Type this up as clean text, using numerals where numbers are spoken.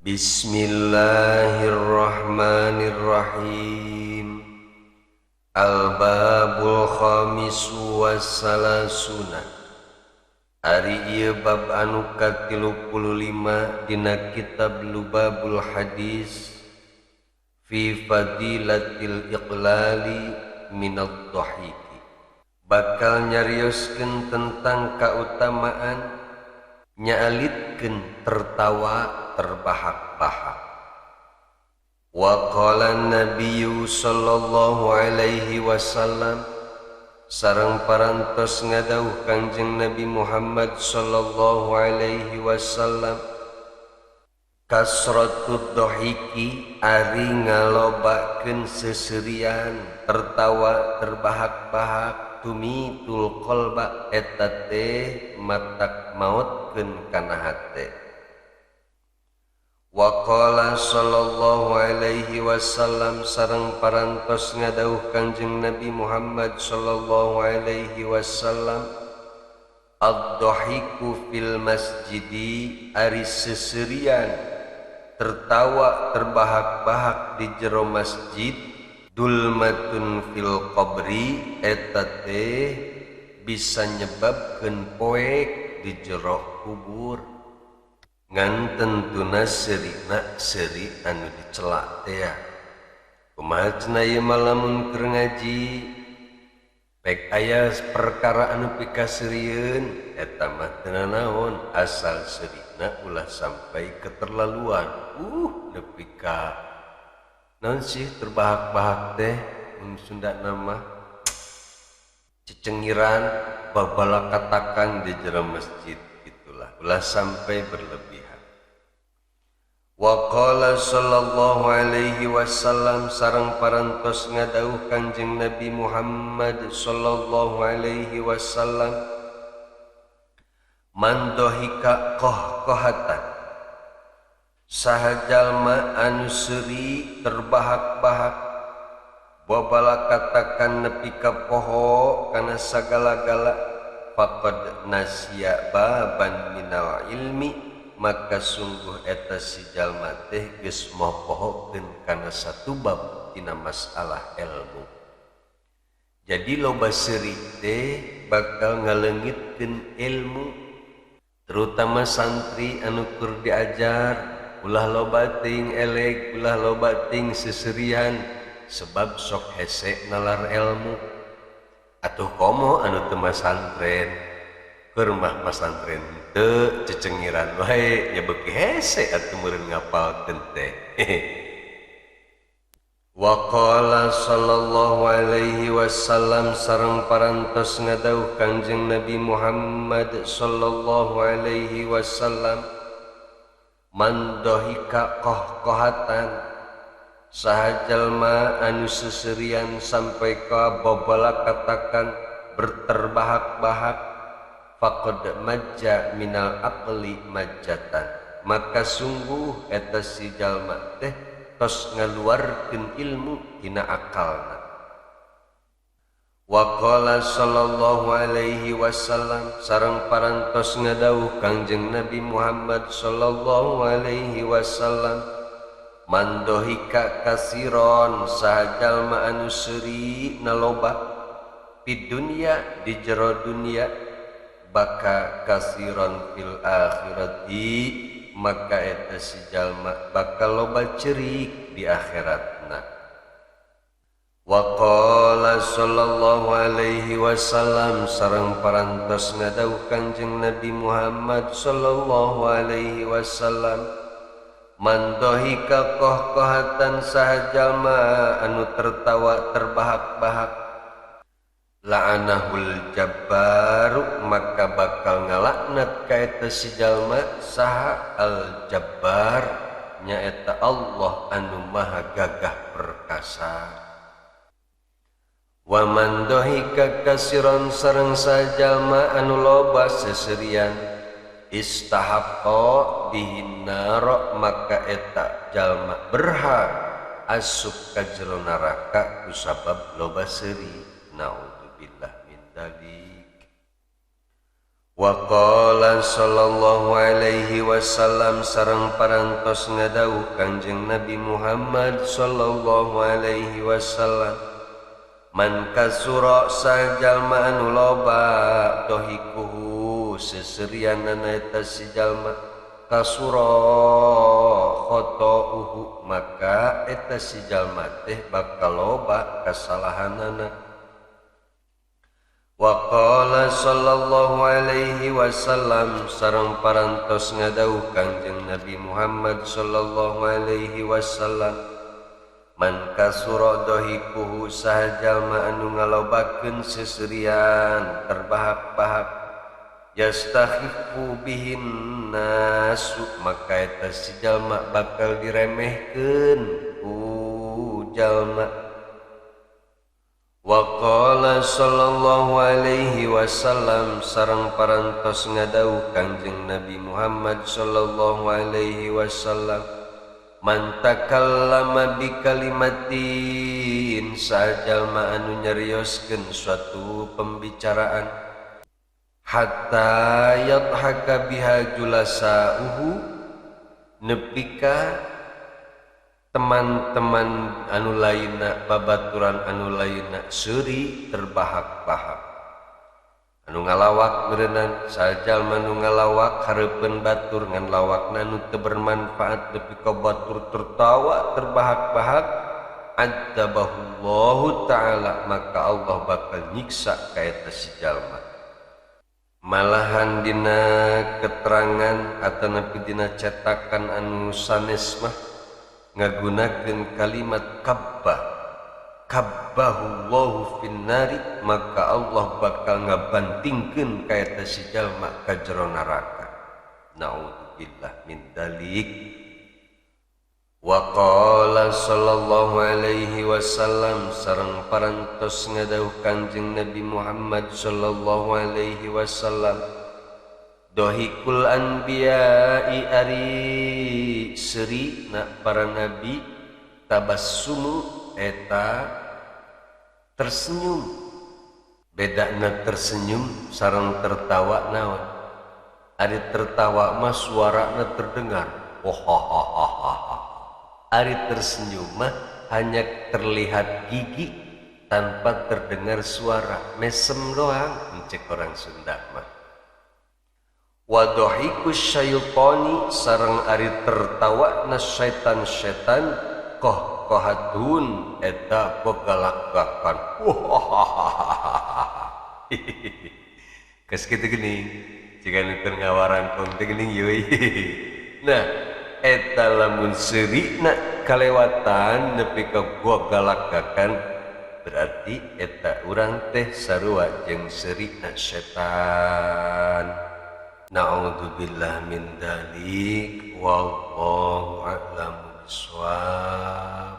Bismillahirrahmanirrahim. Al-babul khamisu wassalasuna. Ari ieu bab anu ka-35 dina kitab Lubabul Hadis fi fadilatil iqlali minad dhahiki. Bakal nyarioskeun tentang kautamaan nyaalitkeun tertawa terbahak-bahak. Wa qala nabiyyu sallallahu alaihi wasallam sareng parantos ngadawuh Kangjeng Nabi Muhammad sallallahu alaihi wasallam, kasratud dhahiki ari ngalobakeun seserian tertawa terbahak-bahak tumitul qalba eta teh matak maotkeun kana hate. Wa qala sallallahu alaihi wasallam sareng parantos ngadawuh Kangjeng Nabi Muhammad sallallahu alaihi wasallam, ad-dhahiku fil masjidi ari seserian tertawa terbahak-bahak di jero masjid dulmatun fil qabri eta teh bisa nyebabkeun poek di jero kubur. Ngan tentuna serina seri anu dicela teh. Kumaha cenah ieu mah lamun keur ngaji pek aya perkara anu pikaseurieun eta mah teu nanaon asal serina ulah sampai keterlaluan. Nepi ka naon sih terbahak-bahak teh mun Sunda nama cecengiran babalakatakan di jero masjid itulah ulah sampai berlebihan. Wa qala sallallahu alaihi wasallam sareng parantos ngadawuh Kangjeng Nabi Muhammad sallallahu alaihi wasallam, man dhahika qahqahatan saha jalma anu seuri terbahak-bahak babalakatakan nepi ka poho kana sagala-gala faqad nasiya baban minal ilmi maka sungguh eta si jalma teh geus mopohokeun kana satu bab tina masalah ilmu. Jadi loba seuri teh bakal ngaleungitkeun ilmu, terutama santri anu keur diajar ulah loba teuing elek, ulah loba teuing seserian sebab sok hese nalar ilmu. Atuh komo anu teu masantren, keur mah masantren teu cecengiran wae nya beuki hese atuh meureun ngapalkeun teh. Wa qala sallallahu alaihi wasallam sareng parantos ngadawuh Kangjeng Nabi Muhammad sallallahu alaihi wasallam, man dhahika qahqahatan saha jalma anu seserian sampai ka babalakatakan berterbahak-bahak faqad majja minal aqli majjatan maka sungguh eta si jalma teh tos ngaluarkeun ilmu tina akalna. Wa qala sallallahu alaihi wasallam sareng parantos ngadawuh Kangjeng Nabi Muhammad sallallahu alaihi wasallam, man dhahika kasiron saha jalma anu seuri naloba fid dunya di jero dunya baka kasiron fil akhirati maka eta si jalma bakal loba cerik di akhiratna. Wa qala sallallahu alaihi wasallam sareng parantos ngadawuh Kangjeng Nabi Muhammad sallallahu alaihi wasallam, man dhahika qahqahatan saha jalma anu tertawa terbahak-bahak la'anahul jabbaru maka bakal ngalaknat ka eta si jalma saha al jabbar nyaeta Allah anu maha gagah perkasa. Wa man dhahika kasiran sareng sajalma anu loba seserian istahaqqa bihin nar maka eta jalma berhak asup ka jero neraka kusabab loba seuri. Naudzubillah min dzalik. Wa qala sallallahu alaihi wasallam sareng parantos ngadawuh Kanjeng Nabi Muhammad sallallahu alaihi wasallam man kasura sajalma anu loba dohikuhu seserianana eta si jalma kasura khota'uhu maka eta si jalma teh bakal loba kasalahanana. Wa qala sallallahu alaihi wasallam sareng parantos ngadawuh Kanjeng Nabi Muhammad sallallahu alaihi wasallam man kasura dohikuhu saha jalma anu ngalobakeun seserian terbahak-bahak yastakhifu bihin nasu maka eta si jalma bakal diremehkeun ku jalma. Wa qala sallallahu alaihi wasallam sareng parantos ngadawuh Kanjeng Nabi Muhammad sallallahu alaihi wasallam man takallama bi kalimatin sajalma anu nyarioskeun suatu pembicaraan hatta yadhaka biha julasauhu nepi ka teman-teman anu lainna babaturan anu lainna seuri terbahak-bahak anu ngalawak meureunnan sajalma nu ngalawak hareupeun batur ngan lawakna nu teu bermanfaat nepi ka batur tertawa terbahak-bahak adzabahullahu ta'ala maka Allah bakal nyiksa ka eta si jalma. Malahan dina keterangan atanapi dina cetakan anu sanes mah ngagunakeun kalimat kabbah kabbahullahu finnari maka Allah bakal ngabantingkeun ka eta si jalma ka jero neraka. Naudzubillah min dzalik. Wa qala sallallahu alaihi wasallam sareng parantos ngadawuh Kanjeng Nabi Muhammad sallallahu alaihi wasallam dohikul anbiya'i ari seri na para nabi tabassumu eta tersenyum. Bedana tersenyum sareng tertawa naon? Ari tertawa mah suarana terdengar oh. Ari tersenyum mah hanya terlihat gigi tanpa terdengar suara, mesem doang cek orang Sunda mah. Wa dhahikus syaitani sareng ari tertawa na syaitan-syaitan koh kohatun eta gogalak-gakan. Kes kitu geuning jika nu keur ngawarangkong teh geuning yeuy. Nah eta lamun seurina kalewatan nepi ka gogalak-gakan berarti eta urang teh sarua jeung seurina setan. Na'udzubillah min dzalik wallahu a'lamu bissawab.